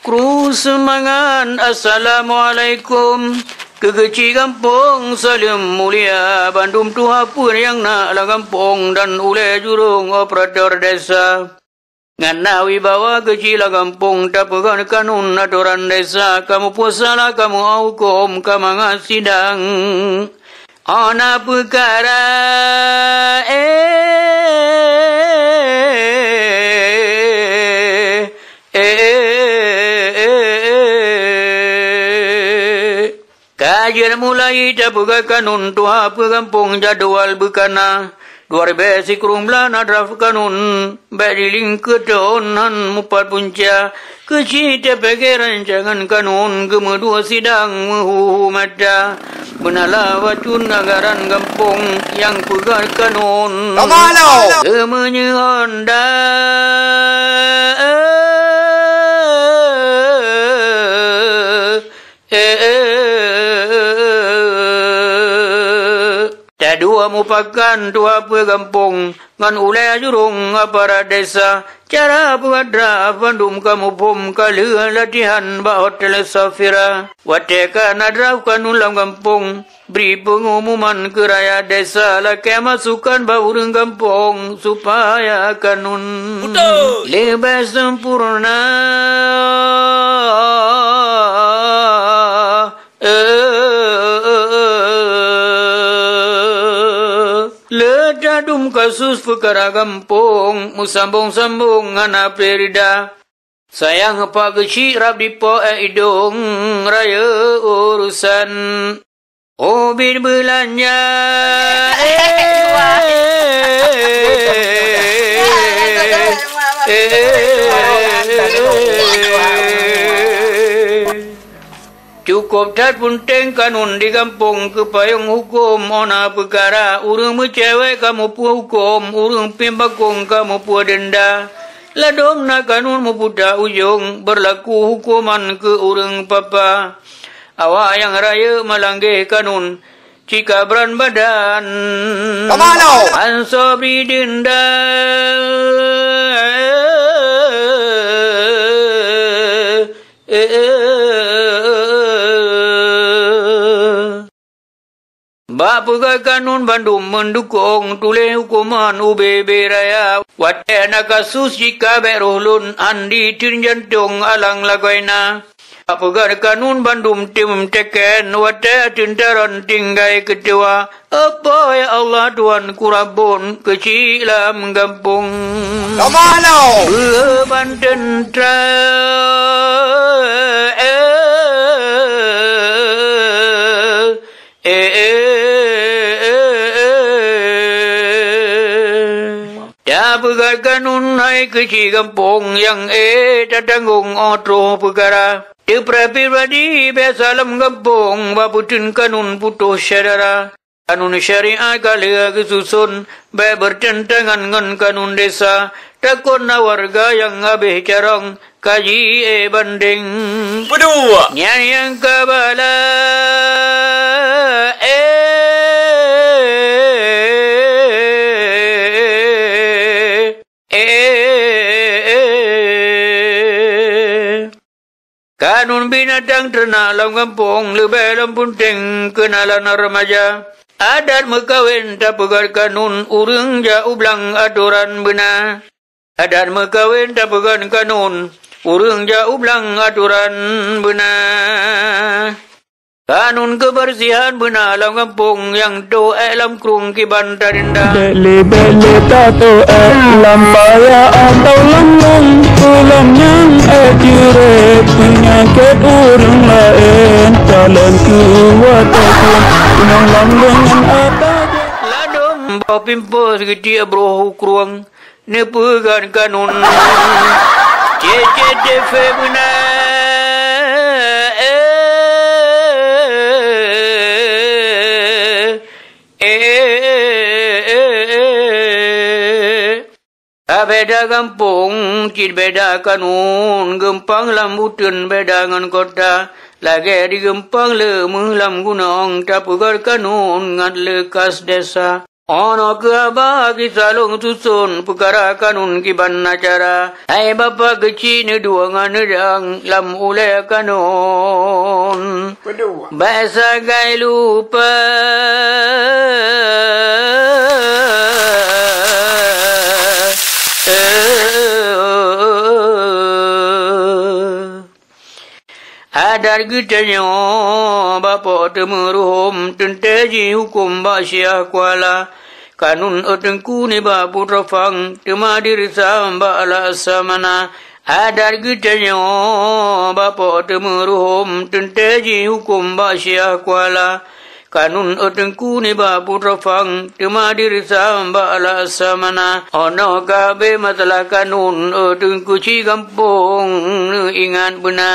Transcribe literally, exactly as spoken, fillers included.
Kru seumangat, assalamualaikum. Keu keuchik gampông saleuem mulia, bandum tuha peuet nyang na lam gampông dan ulée jurông operator desa. Ngon na wibawa keuchik lam gampông tapeugah kanun atoran desa, kamoe peusalah kamoe hukôm ka mangat sidang. Ona peukara, eh, eh, eh. Ka jeuet mulai tapeugah kanun tuha peuet gampông jadwal beukana. Dua ribée sikureueng blaih na draft kanun, bék dilingkeue thon han mupat punca. Keuchik tapeuget rancangan kanun, geumeuduek sidang meuhu-hu mata. Beunalah bacut anggaran gampông nyang peugah kanun. Ka mana? Keumeunyoe honda, eh, eh, eh, eh, eh. Taduek mupakat tuha peuet gampông ngon ulée jurông aparat desa. Cara peugah draft bandum kamoe phom ka lheueh latihan bak Hotel Safira. Watée ka na draft kanun lam gampông, bri peungumuman keu rakyat desa, lakée masukan bak ureuëng gampông supaya kanun leubeh sempurna. Le tadum kasus peukara gampông meusambông-sambông ngon April Rida. Sayang Pak Geuchik rab dipo ék idong rayeuk urosan. Ubit beulanja, eh, eh, eh, eh. Cukôp that peunteng kanun di gampông keu payông hukôm. Ona peukara, ureuëng meucewek kamoe peuhukôm, ureuëng pieng bakong kamoe peudeunda. Ladôm na kanun meuputa ujong, beurlaku huköman keu ureuëng papa. Awak nyang rayeuk meulangge kanun, cit ka brat badan. Ka meunoe? Ansoe bri deunda. Bak peugah kanun bandum meudukong, tuléh huköman ubé-bé raya. Watée na kasus jika bék roh lôn, andi teun jantong alang lagoina. Bak peugah kanun bandum tim teken, watée teuntaron tinggai keutuwa. Apa ya Allah Tuhan kurabon keuchik lam gampông. Ka meunoe? Beuban teuntra, eh, eh, eh, eh, eh, eh. Tapeugah kanun hai keuchik gampông nyang ék tatanggong óh troh peukara. Teupreh pribadi biasa lam gampông bak peuteun kanun putôh syedara. Kanun syariat ka lheueh geususon, bék beurteuntangan ngon kanun desa. Takot na warga nyang habéh carông, ka ji-ék bandeng. Peue dua? Nyan nyang ka bala, eh, eh, eh, eh, eh. Kanun binatang teurenak lam gampông leubeh lom peunteng keunalan remaja. Adat meukawen tapeugah kanun, ureuëng jak u blang atoran beuna. Adat meukawen tapeugah kanun, ureuëng jak u blang atoran beuna. Kanun keubeursihan beuna lam gampông nyang toh ék lam krueng kiban tarinda. Bék lé, bék lé tatoh ék lam paya atau lam lông, peue lom nyang ék jurét peunyakét ureuëng laén, talan keu watée krueng inong lam deungon ata jih. Ladôm boh pimpo sigeutiek broh u krueng. Neupeugah kanun, C C T V beuna, eh, eh, eh, eh, eh. Ka beda gampông cit beda kanun, geumpang lam buteuen beda ngon kota. Lagée di geumpang le meuh lam gunong, tapeugah kanun ngat le kas desa. Ono keuh haba kisah lôn suson peukara kanun kiban na cara. Hai bapak keuchik neudua ngon neudang lam ulée kanun. Beudua. Bak sagai lupa. Adat geutanyoe bapak teumeuruhom teuntée jih huköm bak Syiah Kuala. Kanun e teungku nibak Putroe Phang teuma direusam bak Laksamana. Adat geutanyoe bapak teumeuruhom teuntée jih huköm bak Syiah Kuala. Kanun e teungku nibak Putroe Phang teuma direusam bak Laksamana. Ono ka abéh masalah kanun e teungku cit gampông neuingat beuna.